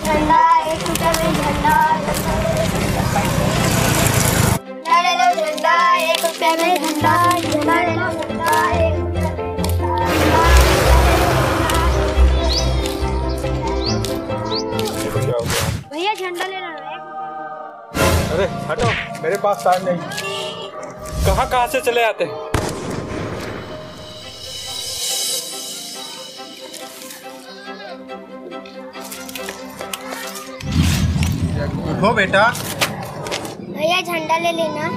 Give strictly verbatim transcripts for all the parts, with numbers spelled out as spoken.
झंडा, एक रुपया में झंडा। झंडा ले लो झंडा, एक रुपया में झंडा। झंडा ले लो झंडा, एक रुपया में झंडा। भैया, झंडा ले लो ना, एक रुपया। अरे हटो, मेरे पास टाइम नहीं। कहाँ कहाँ से चले आते हैं। उठो बेटा। भैया, झंडा ले लेना।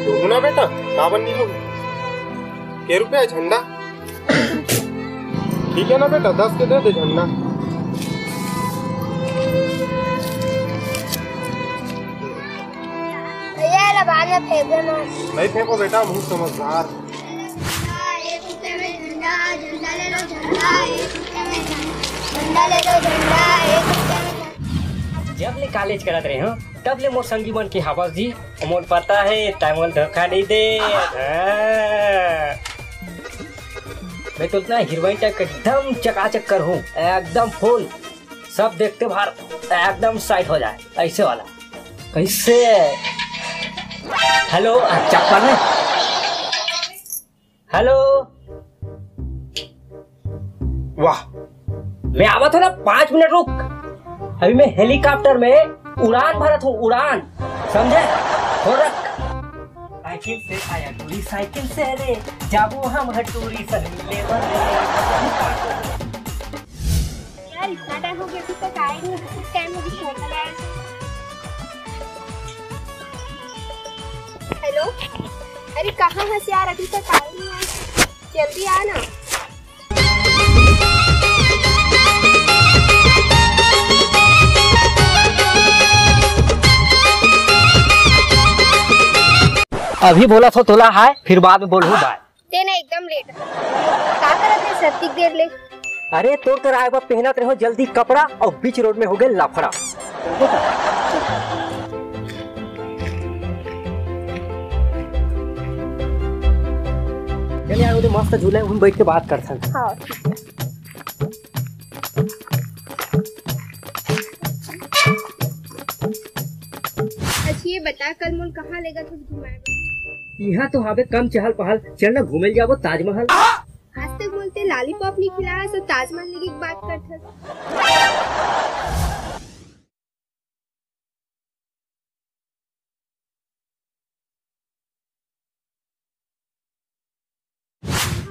तू ना बेटा, काबर नहीं लो? के रुपया झंडा? ठीक है ना बेटा, दस के दे दे झंडा। भैया, ला बाद में फेंक देना। नहीं फेंको बेटा, बहुत समझदार। एक रुपया में झंडा, झंडा ले लो झंडा, एक रुपया में झंडा, झंडा ले लो झंडा, एक रुपया में झंडा। जब ले कॉलेज करत रहे हो, तब ले मोर संगी मन के हवस जी, मोर पता है, तै मोर धोखा नहीं दे। हाँ। मैं तो इतना हीरोइन टाइप का एकदम चकाचक कर हूँ, एकदम फुल, सब देखते बार एकदम साइट हो जाए, ऐसे वाला। कैसे? हेलो, चप्पल में। हेलो। वाह। मैं आवत हूँ ना, पाँच मिनट रुक। अभी मैं हेलीकॉप्टर में उड़ान भरत हूँ, उड़ान। समझे? हो रख। साइकिल से आया टूरी, साइकिल से रे, जाबो हम हटूरी, सनी लेबर। यार, इतना टाइम हो गया, अभी तक आए नहीं। बहुत टाइम हो गया, फोन लगाया। हेलो, अरे कहाँ हस यार, अभी तक आए नहीं है, जल्दी आ ना। अभी बोलत हों तोला हाय, फिर बाद में बोलहूँ बाय। तें ना एकदम लेट। का करत हे सर, अतिक देर ले? अरे तोर कर आए बर पहनत रहे हों जल्दी कपड़ा अउ बीच रोड में हो गए लफड़ा। चल यार, ओदे मस्त झूला हे, उही में बैठ के बात करथन। हाँ, ठीक है। अच्छा ये बता, कल मोला कहाँ लेगत हस घुमाए बर? इहाँ तो हवे कम चहल पहल, चल ना घूमे ल जाबो ताजमहल। आज तक मोला तें लॉलीपॉप नहीं खिलाए हस, तो ताजमहल लेगे के बात करथस।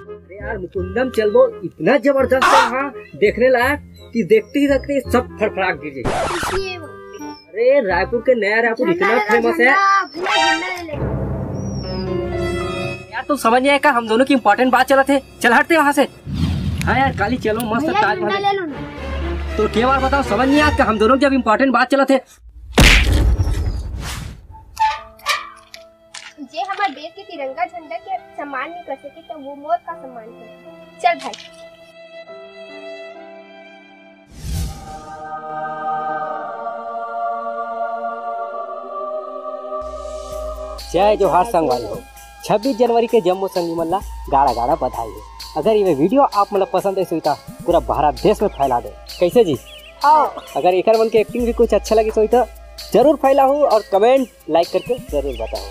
अरे यार मुकुंदम चलबो इतना जबरदस्त हे वहाँ, देखने लायक कि देखते ही देखते सब फड़फड़ा गिर जाए। इसलिए वो अरे रायपुर के नया रायपुर इतना झंडा ले लो, फेमस हे। झंडा, भैया, झंडा ले लो। यार तुम समझ नहीं आए का, हम दोनों की इंपॉर्टेंट बात चलत हे, चल हटते वहाँ से। हाँ यार काली चलो मस्त भैया, ताजमहल झंडा ले लो ना। तो के बार बताओ, समझ नहीं आए का, हम दोनों की जब इंपॉर्टेंट बात चलत हे। जे हमर देश के तिरंगा झंडा के सम्मान नहीं कर सके, तो वो मोर का सम्मान करे? चल भाई। जय जोहार संगवारी हो। छब्बीस जनवरी के जम्मो संगी मन ला गाड़ा गाड़ा बधाई हो। अगर ये वीडियो आप मन ला पसंद आइस होही त पूरा भारत देश में फैला दे। कैसे जी? हाँ। अगर एकर मन के एक्टिंग भी कुछ अच्छा लगिस होही त जरूर फैलाहू और कमेंट लाइक करके जरूर बताओ।